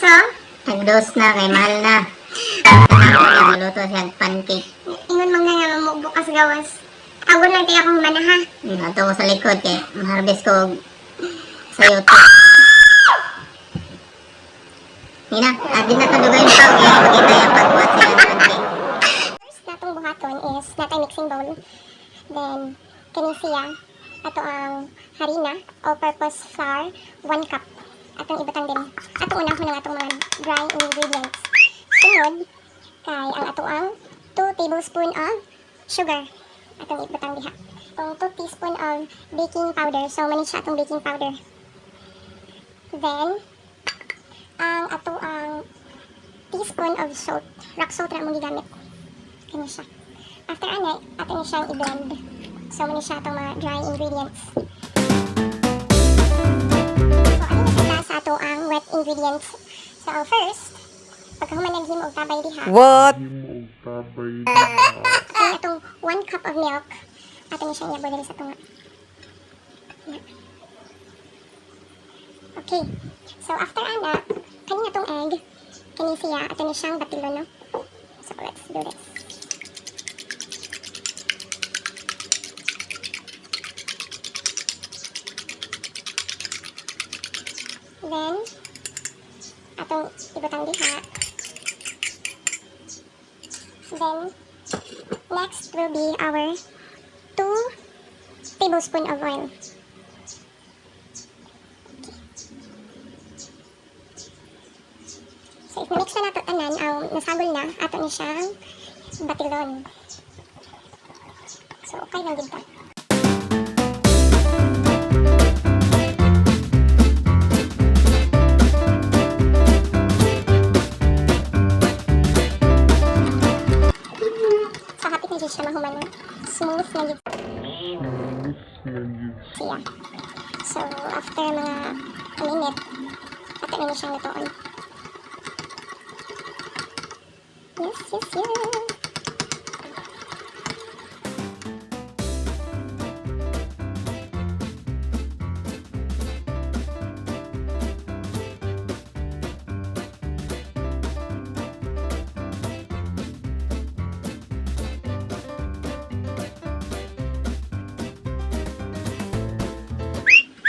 Ha? Tagdos na kay mahal na. Maluto siya og pancake. Ingon man nga nga bukas gawas. Tawgon lang tayo akong humana ha. Ato ko sa likod kay maharvest ko og sayote. Nina, adi na kadugay pa og iyang pakita yung pagbuhat sa iyang pancake. First natong buhaton is natay mixing bowl. Then kani siya ato ang harina, all-purpose flour, 1 cup. Atong ibutang din. Atong unahon ang atong mga dry ingredients. Sunod kay ang ato ang 2 tablespoon of sugar. Atong ibutang diha. Atong 2 teaspoon of baking powder. So mani siya atong baking powder. Then ang ato ang teaspoon of salt. Rock salt ra among gigamit. Kani siya. After ana, ato ni siyang i-blend. So, muna siya itong mga dry ingredients. So, ano na sila sa ato ang wet ingredients. So, first, pagkahuman naghimo og tabay diha, What? kani atong 1 cup of milk, ato ni siyang iabo diri sa tunga. Yeah. Okay. So, after ana, kani atong egg, kani siya, ato ni siyang batilon, no? So, let's do this. Then, atong ibutang diha. Then, next will be our 2 tablespoon of oil. Okay. So, if na-mix na nato tanan, aw nasagol na, ato ni siyang batilon. So, okay lang gid ta. So, hapit na jud siya mahuman. No? Smooth na jud siya. So, after mga a minute, ato na ni siyang lutoon. Yes.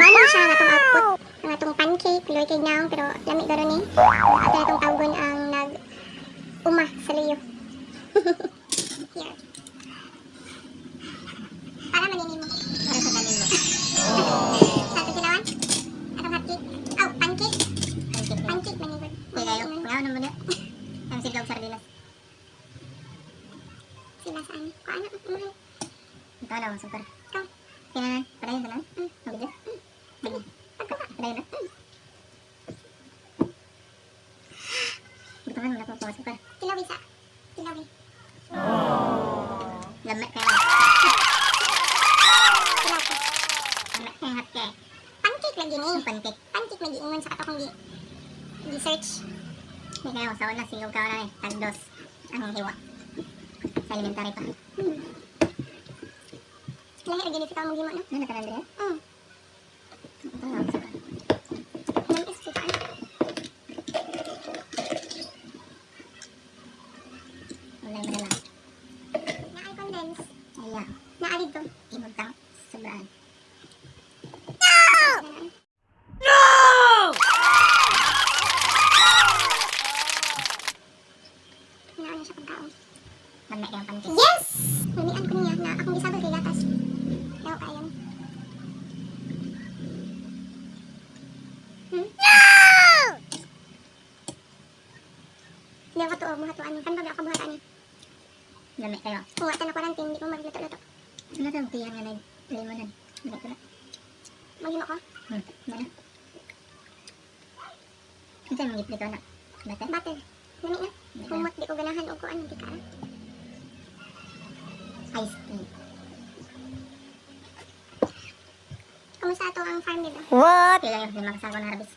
Mao na siya ang atong output, ang atong pancake, luoy kay naong pero lami garo ni. Ato na itong tawgon ang nag uma sa luyo. Here. Para manini mo. Para sa tanin mo. Sa atong kilawan? Atong hotcake. Oh, pancake. Pancake. Pancake manigod. Kuya kayo, ngaon naman niya. Ang silog sardinas. Sila sa ano? Kuan ano? Mahal. Ito na, super. Ikaw. Kaya, padayon tanan? Mm. Ang video? Sige. Padayon na. Butangan mo na po po, super. Tilawi sa. Tilawi. Lama kayo. Tilawi. Lama kayo hot cake. Pancake lagi ni. Yung pancake. Pancake lagi ingon sa ato kong gi gi-search. Hindi kayo, sa una, singog ka na eh. Tagdos. Ang hiwa. Sa elementary pa. Lahi ra gyud sa tao mo no? Ano na tanan diri? Ito na, super. Nam is sa Wala yung madala. Na ay condense. Ayaw. Na ali to. Ibutang. Sobraan. Na ano siya pagkaon. Lama kayo ang pancake. Yes! Namian ko niya na akong gisabol kay gatas. Daw kayon. No! Hindi ako tuo, buhat ani. Kan ba ako buhat ani? Lama kayo. Kung wala na quarantine, di mo magluto-luto. Ano ito? Tiyan nga na limonan. Lama ko na. Maghimo ko. Ano na? Ano sa'yo mong giprito na? Butter? Butter. Nami na. Humot, di ko ganahan o kuan, di ka. Iced tea. Kamusta ato ang farm dito? What? Kaya yung lima kasako na harvest.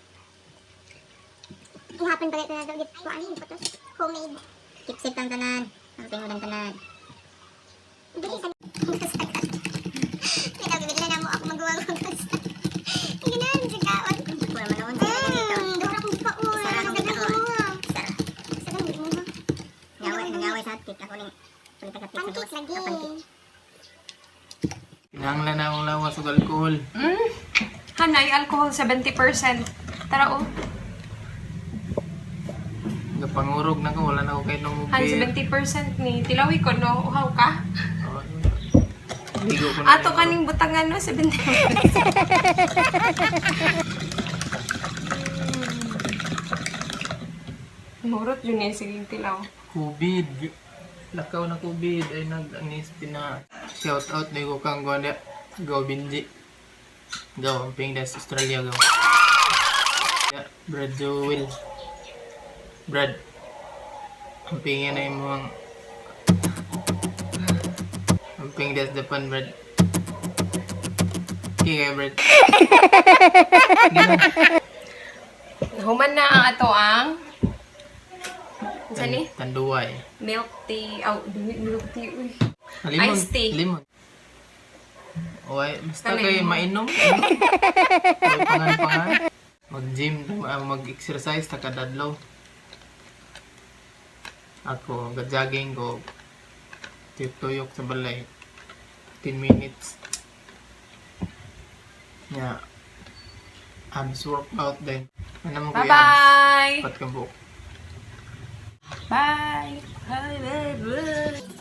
Ihapon pa ito na daw git kuan putos. Homemade. Keep safe ang tanan. Ang tingudan tanan. Dili sa Bitaw gibigla na mo ako magawa ko. Ganahan sa kaon. Wala man naman sila ganito. Dora kong gikaon. Sara akong gikaon. Pancake lagi. Ah, pancake. Kinahanglan na akong lawas og alcohol. Hanay, alcohol 70%. Tara oh. Gapangurog na ko, wala na ko kay nung Han, beer. 70% ni. Tilawi ko, no? Uhaw ka? Oh, ligo ko na. Ato kaning butangan, no? 70%. Murot yun eh, sige tilaw. COVID. Lakaw na COVID ay nag-anis pina. Shout out ni ko kang gwanda. Go Binji. Go, ang ping das Australia go. Yeah, Brad Joel. Brad. Ang pingin na imong ang ping das Japan, Brad. Okay, kayo, Brad. Human na ang ato ang unsa ni? Tanduay. Milk tea. Aw, dili milk tea. Uy. Ah, lemon. Iced tea. Lemon. Oy, basta Ano kay yun? mainom. Oy, pangan-pangan. Mag-gym, mag-exercise, takadadlaw. Ako, ga-jogging ko. Tuyok-tuyok sa balay. 10 minutes. Yeah. Abs workout din. Ano mo kuya? Bye-bye! Pat ka buok. Bye! Bye! Bye! Bye!